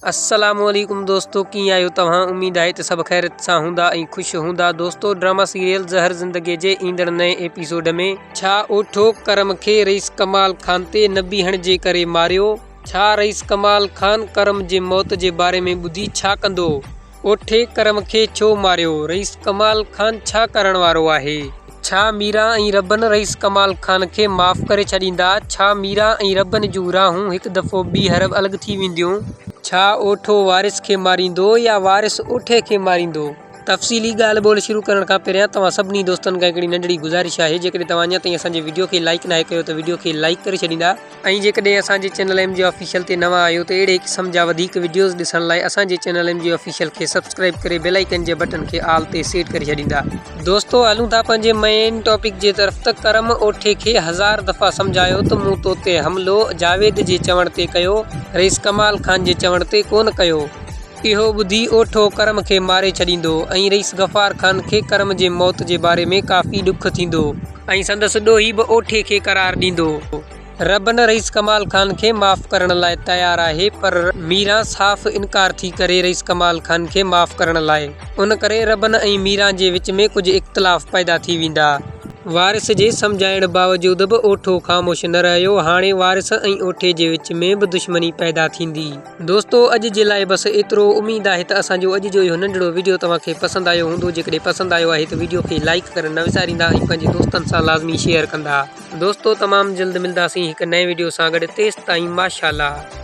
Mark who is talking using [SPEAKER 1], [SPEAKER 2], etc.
[SPEAKER 1] السلام عليڪم دوستو ڪيئن آهيو توهان اميد آهي ته سڀ خيريت سان هوندا ۽ خوش هوندا دوستو ڊراما سيريل زهر زندگي جي ايندڙ نئين ايپيسوڊ ۾. ڇا اوٺو ڪرم کي رئيس ڪمال خان تي نه بيهڻ جي ڪري ماريو؟ ڇا رئيس ڪمال خان ڪرم جي موت جي باري ۾ ٻڌي ڇا ڪندو؟ اوٺي ڪرم کي ڇو ماريو؟ رئيس ڪمال خان ڇا ڪرڻ وارو آهي؟ ڇا ميران ۽ ربن رئيس ڪمال خان کي معاف ڪري ڇڏيندا؟ ڇا ميران ۽ ربن جون راهون هڪ دفعو ٻيهر الڳ ٿي وينديون؟ ڇا اوٺو وارث کي ماريندو يا وارث اوٺي کي ماريندو؟ تفصيلي ڳالهه ٻولهه شروع ڪرڻ کان پهريان توهان سڀني دوستن کان هڪڙي ننڍڙي گذارش آهي جيڪڏهن توهان اڃا تائين اسان جي وڊيو کي لائيڪ ناهي ڪيو ته وڊيو کي لائيڪ ڪري ڇڏيندا. ۽ جيڪڏهن اسان جي چينل ايم جي آفيشل تي نوان آهيو ته اهڙي قسم جا وڌيڪ وڊيوز ڏسڻ لاء اسان جي چينل ايم جي آفيشل کي سبسڪرائيب ڪري بيل آئيڪن جي بٽڻ کي آل تي سيٽ ڪري ڇڏيندا. دوستو هلون ٿا پنهنجي مين ٽاپڪ جي طرف ته ڪرم اوٺي کي هزار دفعا سمجهايو ته مون تو تي حملو جاويد جي چوڻ تي ڪيو رئيس ڪمال خان جي چوڻ تي ڪونه ڪيو. اهو ٻڌي اوٺو ڪرم کي ماري ڇڏيندو ۽ رئيس غفار خان کي ڪرم جي موت جي باري ۾ ڪافي ڏک ٿيندو. ۽ سندس ڏوهي به اوٺي کي قرار ڏيندو. ربن رئيس ڪمال خان کي معاف ڪرڻ لاء تيار آهي پر ميران صاف انڪار ٿي ڪري رئيس ڪمال خان کي معاف ڪرڻ لاء. ان ڪري ربن ۽ ميران جي وچ ۾ ڪجهه اختلاف پيدا ٿي ويندا. وارث جي سمجهائڻ باوجود به اوٺو خاموش نه رهيو. هاڻي وارث ۽ اوٺي جي وچ ۾ به دشمني پيدا ٿيندي. دوستو اڄ جي لاء بس ايترو اميد آهي ته اسان جو اڄ جو اهو ننڍڙو وڊيو توهان کي پسند آيو هوندو جيڪڏهن پسند آيو آهي ته وڊيو کي لائيڪ ڪرڻ نه وساريندا ۽ پنهنجي دوستن سان لازمي شيئر ڪندا دوستو تمام جلد ملداسين هڪ نئين وڊيو سان گڏ تيستائين ماشاءالله.